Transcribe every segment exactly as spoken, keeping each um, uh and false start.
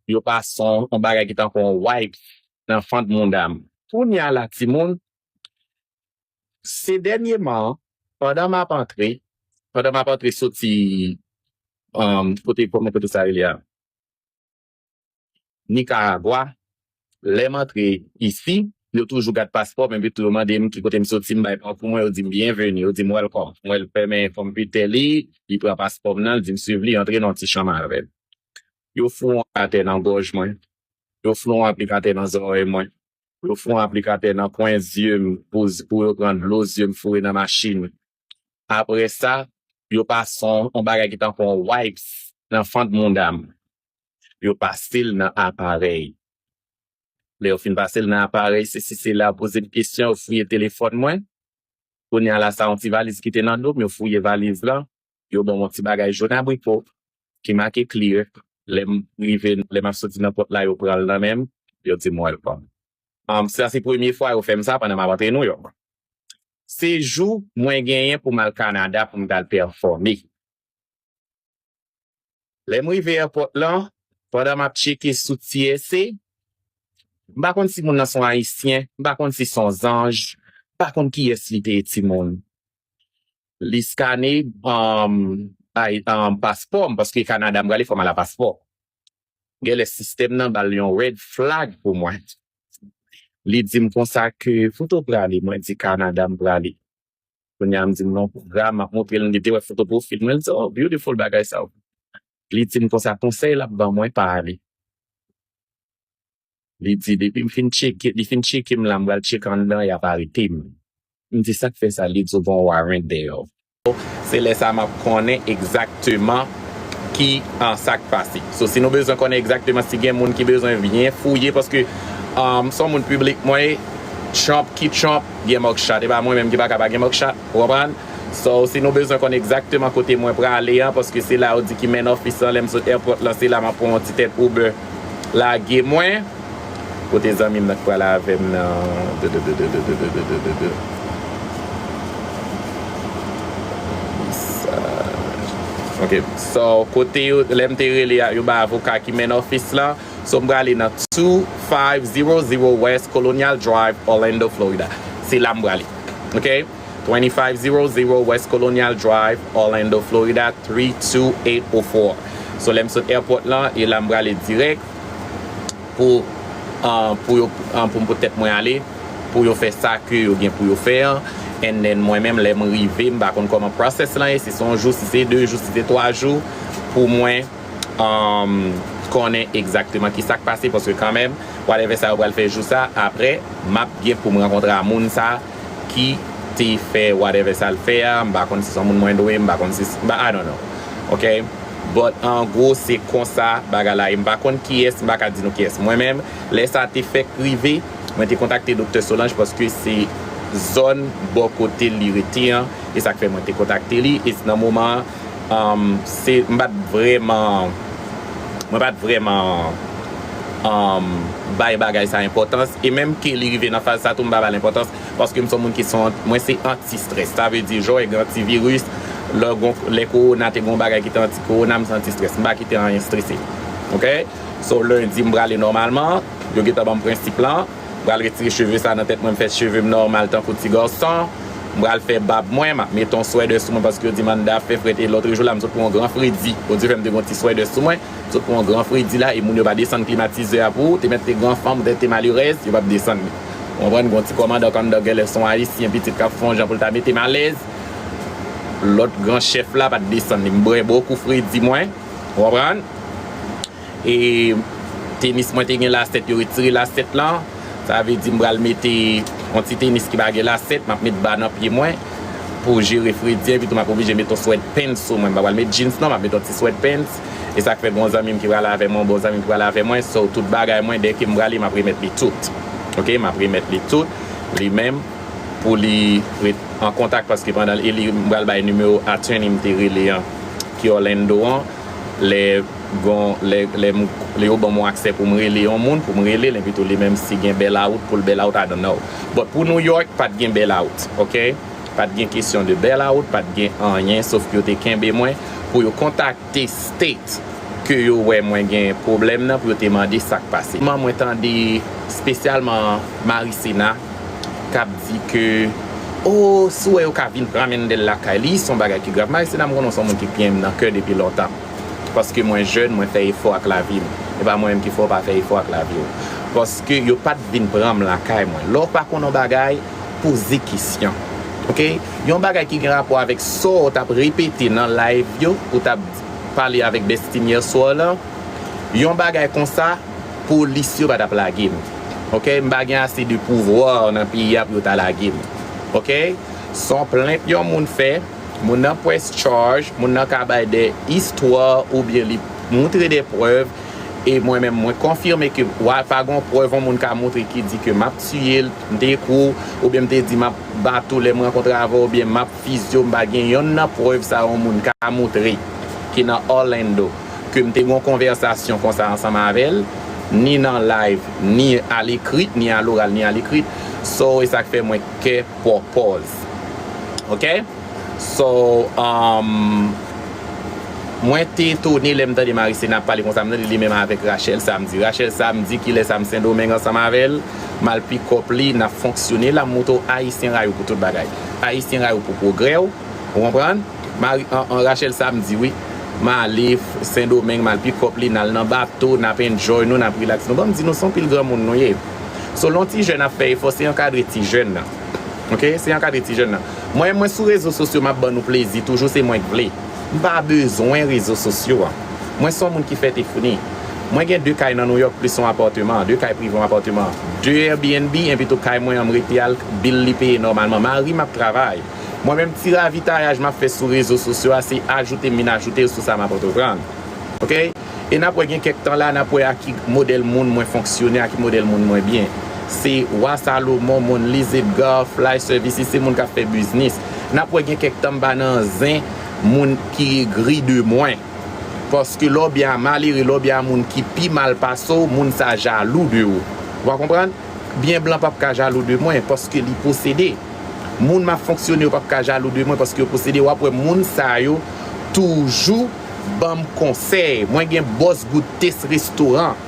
yo pase yon, yon bagay ki tankou yon wipes nan fant mouda m. Kounye a la, timoun, se dènyeman, pandan m ap antre, pandan m ap antre soti, um, kote, kòman kote sa rele a? Nikaragwa, lè m antre isi, yo toujou gad paspò m, epi tou yo mande m ki kote m soti, m bay paspò mwen, yo di m byenveni, yo di m welcome. Mwen fèmen konpitè li, li pran paspò m nan, li di m swiv li, antre nan yon ti chanm avè l. Yo foure yon aplikatè nan gòj mwen, yo foure yon aplikatè nan zòrèy mwen, yo foure yon aplikatè nan kwen zye m pou, pou yo pran dlo zye m foure nan machin. Apre sa, yo pase yon, yon bagay ki tankou yon wipes nan fant mouda m. Yo pase l nan aparèy. Lè yo fin pase l nan aparèy, se si se la poze m kesyon, yo fouye telefòn mwen. Kounye a la, sa yon ti valiz ki te nan do m, yo fouye valiz lan, yo ban m yon ti bagay jòn abriko ki make clear. Lè m rive, lè m ap soti nan pòt la, yo pran l nan men m, yo di m welcome. Um, sa se premye fwa yo fè m sa pandan m ap antre Nouyòk. Se jou mwen genyen pou m al Kanada pou m t al pèfòme. Lè m rive èpòt lan, pandan m ap tcheke sou T S A, m pa konn si moun nan se yon Ayisyen, m pa konn si se yon zanj, m pa konn kiyès li te ye, timoun. Li skane, um, ay, um, paspò m, paske Kanada m prale, fò m al a paspò. Genlè sistèm nan ba l yon red flag pou mwen. Li di m konsa ke, "Kote w prale?" Mwen di, "Kanada m prale." Kounye a m di m, "Non, pwogram," m ap montre l, li te wè foto pwofil mwen, li di, "Oh, beautiful bagay sa." Li di m konsa, konsèy l ap ban mwen, pa ale. Li di, depi m fin tcheke, li fin tcheke m la, m pral tcheke anndan, y ap arete m. M di, "Sa k fè sa?" Li di, "Ou gen yon warrant dèyè w." Se lè sa m ap konnen egzakteman ki, ah, sa k pase. So, si nou bezwen konnen egzakteman si gen moun ki bezwen byen fouye, paske, um, se yon moun piblik mwen ye, Trump ki Trump, gen mugshot. E pa mwen menm ki pa ka pa gen mugshot, ou konprann? So, si nou bezwen konnen egzakteman kote mwen prale an, paske se la yo di ki main office lan, lè m sot èpòt lan, se la m ap pran yon ti tèt Uber lage mwen. Kote zanmi m nan k pral avè m nan. Ok, so, kote yo, lè m te rele a, yo ba avoka ki main office lan. So, m prale nan two five zero zero West Colonial Drive, Orlando, Florida. Se la m prale. Ok? Twenty-five zero zero West Colonial Drive, Orlando, Florida, three two eight oh four. So, lè m sot èpòt lan, e la m prale dirèk pou, ah, pou yo, ah, pou m pote tèt mwen ale, pou yo fè sa ke yo gen pou yo fè an. And then, mwen menm, lè m rive, m pa konn kòman process lan ye, si se yon jou, si se de jou, si se twa jou, pou mwen, um, konnen egzakteman ki sa k pase, paske kanmenm, whatever sa yo pral fè jou sa, apre, m ap gen pou m rankontre a moun sa ki te fè whatever sa l fè a, m pa konn si se yon moun mwen dwe, m pa konn si, m pa, I don't know. Ok? But, an gwo, se konsa bagay la ye. M pa konn kiyès, m pa ka di nou kiyès. Mwen menm, lè sa te fèk rive, mwen te kontakte Doktè Solange paske se zòn bò kote li rete an, e sa k fè mwen te kontakte li, e nan moman an, um, se, m pa t vrèman, mwen pa t vrèman, um, bay bagay sa enpòtans, e menm ke li rive nan faz sa tou, m pa ba l enpòtans, paske m se yon moun ki se yon, mwen se anti-stress. Sa vle di, jan w wè gen antiviris, lè gon, lè kowona te gon bagay ki te anti-kowona, m se anti-stress. M pa kite anyen strese. Ok? So, lendi, m prale nòmalman, yo gentan ban m prensip lan, m pral retire cheve sa nan tèt mwen, m fè cheve m nòmal tankou ti gason. M pral fè bab mwen, m ap mete yon swèdè sou mwen paske yo di manda ap fè frèt e lòt jou la, m sot pran yon gran fredi. Bondye fè m te gon ti swèdè sou mwen, m sot pran yon gran fredi la e moun yo pa desann klimatizè a pou ou, te mèt te gran fanm, ou te, te malerèz, yo p ap desann li. Ou konprann, gon ti kòmandan k anndan genlè se yon ayisyen pitit k ap fè yon jan pou l ta mete m alèz. Lòt gran chèf la pa t desann li. M bwè bokou fredi mwen, ou konprann? E tenis mwen te gen lasèt, yo retire lasèt lan. Sa vle di m pral mete yon ti tenis ki pa gen lasèt, m ap met ba nan pye mwen pou jere fredi an, epi tou m ap oblije met yon sweatpants sou mwen. M pa pral met jeans non, m ap met yon ti sweatpants. E sa k fè gon zanmi m ki pral avè mwen, yon bon zanmi m ki pral avè mwen, so tout bagay mwen, dèke m prale, m ap remèt li tout. Ok, m ap remèt li tout, li menm, pou li ret an kontak, paske pandan l, e li, m pral bay nimewo attorney m te rele an, ki Orlando an, lè gon, lè, lè m, lè yo ban m yon aksè pou m rele yon moun, pou m rele l, epi tou li menm si gen bailout, pou l bailout, I don't know. But pou New York, pa t gen bailout, ok? Pa t gen kesyon de bailout, pa t gen anyen, sof ke yo te kenbe mwen pou yo kontakte state ke yo wè mwen gen pwoblèm nan pou yo te mande sa k pase. Mwen tande espesyalman Marisena k ap di ke, o, si w wè yo ka vin pran Mendel lakay li, se yon bagay ki grav. Marisena, m konnen w se yon moun ki gen m nan kè depi lontan. Paske mwen jèn, mwen fè efò ak lavi m. E pa mwen menm ki fè w pa fè efò ak lavi w. Paske yo pa t vin pran m lakay mwen. Lè w pa konn yon bagay, poze kesyon. Oke? Yon bagay ki gen rapò avèk sa w t ap repete nan live yo, ou t ap pale avèk Bestie m yè swa lan, yon bagay konsa, polis yo pa t ap lage m. Oke? M pa gen ase de pouvwa nan peyi a pou yo ta lage m. Oke? Se yon plent yon moun fè, moun nan press charge, moun nan ka bay de istwa oubyen li montre de prèv, e mwen menm, mwen konfime ke wa pa gen yon prèv yon moun ka montre ki di ke m ap tiye l, m te kou, oubyen m te di m ap bat ou lè m rankontre avè w, oubyen m ap fizye w, m pa gen yonn nan prèv sa yon moun ka montre ki nan Orlando, ke m te gen yon konvèsasyon konsa ansanm avè l, ni nan live, ni alekri, ni aloral, ni alekri. So, e sa k fè mwen kè pòpòz. Oke? So, um, mwen te etone lè m tande Marisena ap pale konsa, m tande li menm avèk Rachel Samedi. Rachel Samedi, kilè sa m Sendomeng ansanm avè l, m al pikòp li, n ap fonksyone la, m montre w Ayisyen rayi w pou tout bagay. Ayisyen rayi w pou pwogrè w, ou konprann? Mari, an, an, Rachel Samedi, wi. M ale Sendomeng, m al pikòp li, n al nan bato, n ap enjoy nou, n ap rilaks nou. Ban m di nou, se yon pil granmoun nou ye. So, lè yon ti jèn ap fè efò, se ankadre ti jèn nan. Oke? Se ankadre ti jèn nan. Mwen, mwen sou rezo sosyo, m ap ban nou plezi toujou, se mwen k vle. M pa bezwen rezo sosyo a. Mwen se yon moun ki fèt e fini. Mwen gen de kay nan Nouyòk plis yon apatman, de kay prive, yon apatman, de Airbnb, epi tou kay mwen an m rete al, bil li peye nòmalman. Mari m ap travay. Mwen menm, ti ravitayaj m ap fè sou rezo sosyo a, se ajoute m vin ajoute l sou sa m ap antreprann. Oke? E n ap wè gen kèk tan la, n ap wè a ki modèl moun mwen fonksyone, a ki modèl moun mwen byen. Se Wa Salomon, Monlise Edgar, Fly Services, se moun k ap fè biznis. N ap wè gen kèk tan m pa nan zen moun ki egri de mwen. Paske lè w byen a malere, lè w byen a moun ki pi mal pase w, moun sa jalou de ou. Ou pa konprann? Byen blan p ap ka jalou de mwen paske li posede. Moun m ap fonksyone yo p ap ka jalou de mwen paske yo posede. W ap wè moun sa yo toujou ban m konsèy. Mwen gen bòs Good Taste Restaurant.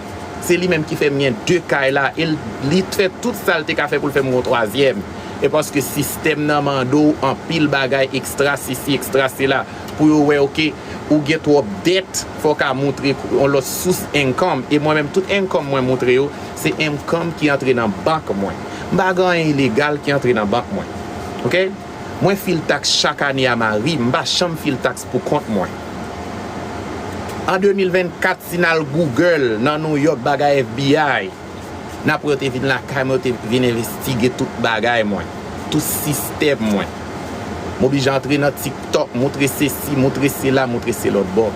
Se li menm ki fè m gen de kay la. E l, li fè tout sa l te ka fè pou l fè m gen yon twazyèm. E paske sistèm nan mande w anpil bagay ekstra sesi, ekstra sela. Pou yo wè, oke, ou gen twòp dèt, fò w ka montre yon lòt sous income. E mwen menm, tout income mwen montre yo, se income ki antre nan bank mwen. M pa gen anyen ilegal ki antre nan bank mwen. Oke? Mwen fil taks chak ane a mari m, m pa janm fil taks pou kont mwen. An de mil vennkat, si n al Google nan Nouyòk, bagay F B I, n ap wè yo te vin lakay mwen, yo te vin envestige tout bagay mwen, tout sistèm mwen. M oblije antre nan TikTok, moutre sesi, moutre sela, moutre se lòt bò.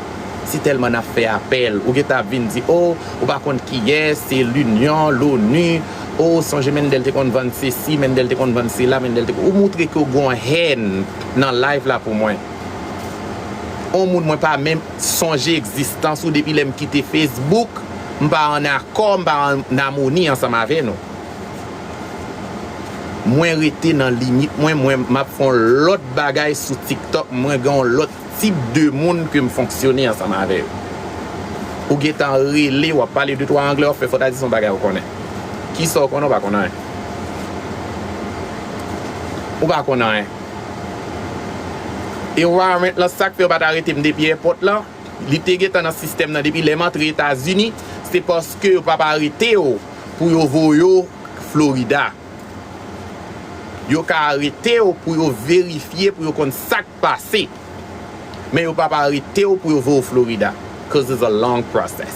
Si tèlman n ap fè apèl, ou gentan ap vin di, o, ou pa konn kiyès, se Linyon, Loni, o, sonje Mendel te konn vann sesi, Mendel te konn vann sela, Mendel te konn, ou moutre ke w gen yon hèn nan live la pou mwen. On moun mwen pa menm sonje egzistans ou depi lè m kite Facebook, m pa ann akò, m pa ann amoni ansanm avè nou. Mwen rete nan limit mwen, mwen m ap fè yon lòt bagay sou TikTok, mwen gen yon lòt tip de moun ke m fonksyone ansanm avè yo. Ou gentan rele, w ap pale de twa anglè, w ap fè fòt a di se yon bagay ou konnen. Kisa w konnen, w pa konn anyen. Ou pa konn anyen. E warrant lan, sa k fè yo pa t arete m depi èpòt lan, li te gentan nan sistèm nan depi lè m antre Etazini, se paske yo p ap arete w pou yo voye w Florida. Yo ka arete w pou yo verifye, pou yo konn sa k pase. Men yo p ap arete w pou yo voye w Florida. 'Cause it's a long process.